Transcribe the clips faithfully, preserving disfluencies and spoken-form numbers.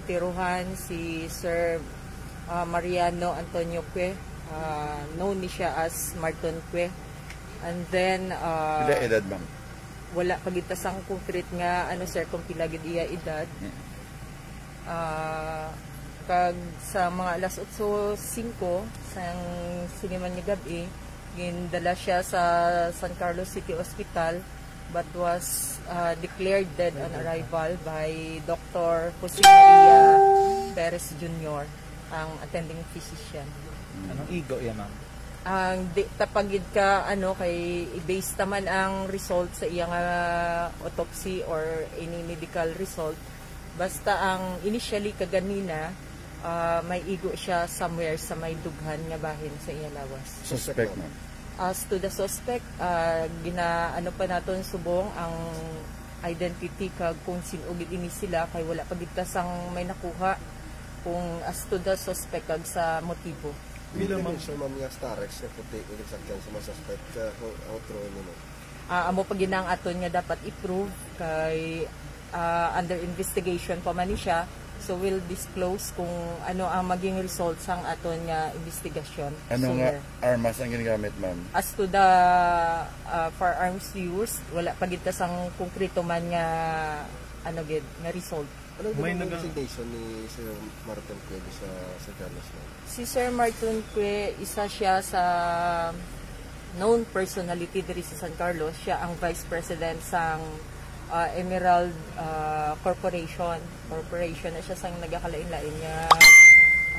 Tiruhan si Sir, ah, Mariano Antonio Cue. Ah, known ni siya as Marton Cue. And then, ah, Pila edad, ma'am? Wala pa gid ta sang concrete nga, ano, sir, kung pila gid iya edad. Mm. Ah, kag sa mga alas otso singko sang siniman nga gab-i, gindala siya sa San Carlos City Hospital, but was, ah, declared dead on arrival by Doctor Jose Maria Perez Junior, ang attending physician. Anong igo iya, ma'am? Ang di ta pa gid ka, ano, kay i-base ta man ang result sa iya nga autopsy or any medical result. Basta ang initially kaganina, ah, may igo siya somewhere sa may dughan nga bahin sa iya lawas. Suspect, ma'am. As to the suspect, ah, gina-, ano pa naton subong ang identity kag kung sin-o gid ini sila, kay wala pa gid ta sang may nakuha kung as to the suspect kag sa motibo. Pila, ma'am? May dimension, ma'am, nga Starex nga puti nga ginsakyan sa mga suspect, ah, kung outro nimo? Ah, amo pa gid ang aton nga dapat i-prove kay, ah, under investigation pa man ni siya. So we'll disclose kung ano ang maging result sang aton nga investigasyon. Ano nga sooner. Armas ang ginagamit, ma'am? As to the, ah, firearms used, wala pa gid ta sang konkreto man nga, ano gid, nga result. Ano may naga- designation ni Sir Martin Cue sa San Carlos, ma'am? Si Sir Martin Cue, isa siya sa known personality diri sa San Carlos. Siya ang vice president sang, ah, Emerald, ah, Corporation. Corporation na siya sang nagakalain-lain nga,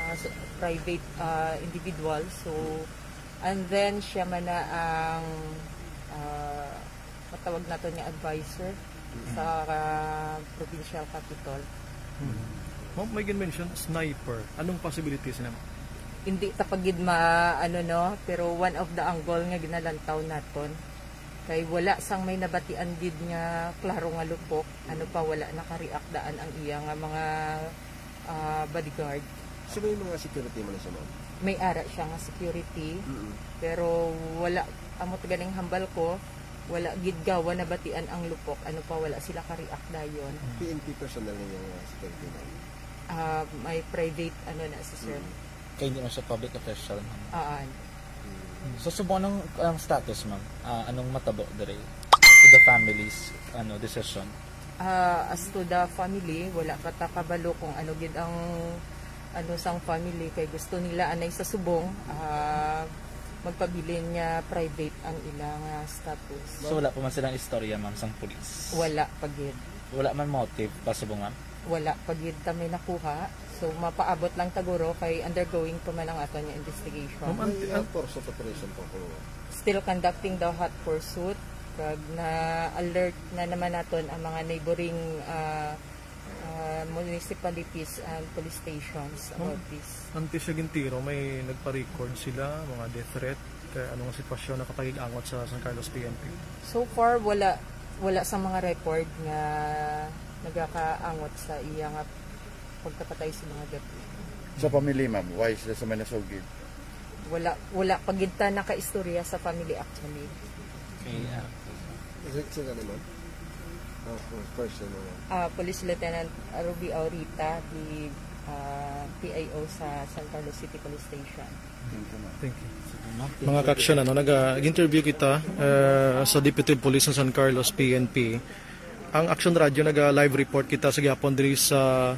ah, s-, private, ah, individual. So, and then siya man na ang, ah, matawag naton nga advisor sa, ah, provincial capitol. Mhm. Ma'am, may gin-mention, sniper. Anong possibilities na, ma'am? Hindi ta pa gid ma-, ano, no, pero one of the angle nga ginalantaw naton. Kay wala sang may nabatian gid nga klaro nga lupok. Ano pa, wala naka-react daan ang iya nga mga, ah, bodyguard. So, may mga security man siya, ma'am? May ara siya nga security, Mm-mm. pero wala, amo to ganing hambal ko, wala gid gawa nabatian ang lupok. Ano pa, wala sila ka-react dayon. P N P personnel ninyo nga security, ma'am? Ah, may private, ano na, si sir. Mm. Kay hindi man siya public official, ma'am. Ah, So, subong anong, ang status, ma'am? Ah, anong matabo diri to the family's, ano, decision? Ah, as to the family, wala pa ta kabalo kung ano gid ang, ano, sang family, kay gusto nila anay sa subong, ah, magpabilin nga private ang ilang, ah, status. So, wala pa man silang istorya, ma'am, sang pulis? Wala pa gid. Wala man motive pa subong, ma'am? Wala pa gid ta may nakuha. So, mapaabot lang ta guro kay undergoing pa man ang aton nga investigation. Ma'am, an-, May, uh, an- pursuit operation pa po. Still conducting the hot pursuit. Kag na-alert na naman naton ang mga neighboring, ah, ah, municipalities and police stations about Ma'am, this. Antes siya gintiro, may nagpa-record sila, mga death threat. Kay anong sitwasyon nakapagig-angot sa San Carlos P N P? So far, wala, wala sa mga record nga nagakaangot sa iya nga pagkapatay sa mga gabi. Sa family, ma'am, why sila sa may nasugid? Wala, wala pa gid ta nakaistorya sa family, actually. Okay, ah. Is it, sino ni, ma'am? Ah, first, ano, ma'am? Ah, Police Lieutenant Ruby Aurita, the, ah, P I O sa San Carlos City Police Station. Thank you, ma'am. Thank you. Mga kaaksyon, ano, nag-, ah, nag-interview kita, ah, sa Deputy Police sa San Carlos P N P. Ang Aksyon Radyo, nag-, ah, live report kita sa gihapon diri sa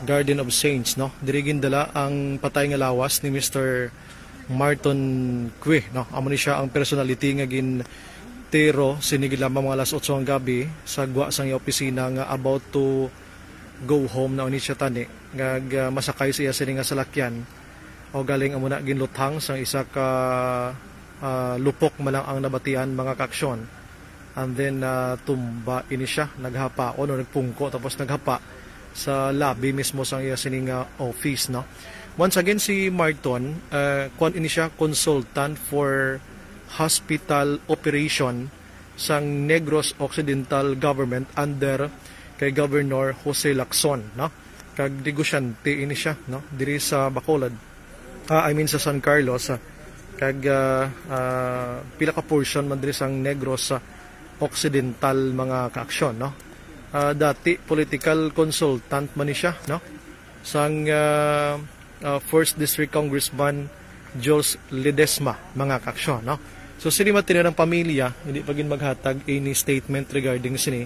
Garden of Saints, no? Diri gindala ang patay nga lawas ni Mister Marton Cue, no? Amo ni siya ang personality nga gintiro sini gid lamang mga alas otso ang gabi sa gwa sang iya opisina nga about to go home na ni siya tani, nga, ah, masakay sa iya sini nga salakyan. O galing amo na ginluthang sang isa ka, ah, lupok man lang ang nabatian, mga kaaksyon. And then, ah, tumba ini siya, naghapaon o nagpungko, tapos naghapa sa lobby mismo sang iya sini nga office, no? Once again, si Marton, ah, kuwan ini siya, consultant for hospital operation sang Negros Occidental Government under kay Governor Jose Lacson, no? Kag negosyante ini siya, no? Diri sa Bacolod. Ah, I mean, sa San Carlos, ah. Kag, ah, ah, pila ka portion man diri sang Negros, ah, Occidental, mga kaaksyon, no? Ah, dati political consultant man ni siya, no? Sang ah, ah, First District Congressman Jules Ledesma, mga kaaksyon, no? So, sini man tini ang pamilya, hindi pa gid maghatag any statement regarding sini.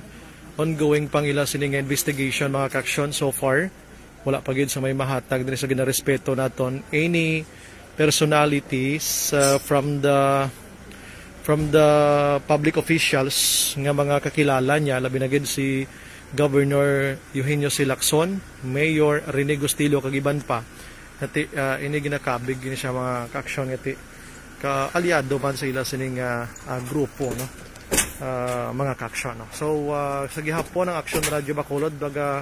Ongoing pang ila sini nga investigation, mga kaaksyon, so far. Wala pa gid sa may mahatag diri sa ginarespeto naton any personalities uh, from the from the public officials nga mga kakilala niya, labi na gid si Governor Eugenio C. Lacson, Mayor Rene Gustillo, kag iban pa. Nati, ah, ini ginakabig gini siya, mga kaaksyon, ngati kaalyado man sa ila sining ah, ah, grupo, no? Ah, mga kaaksyon, no? So, ah, sa gihapon ang Aksyon Radyo Bacolod baga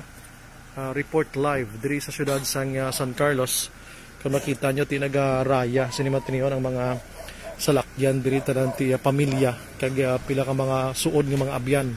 ah, report live diri sa siyudad sang ah, San Carlos. Kung makita nyo, tinagaraya sini man tinion ang mga salakyan diri, tanan ti ah, pamilya kag ah, pila ka mga suod nga mga abyan.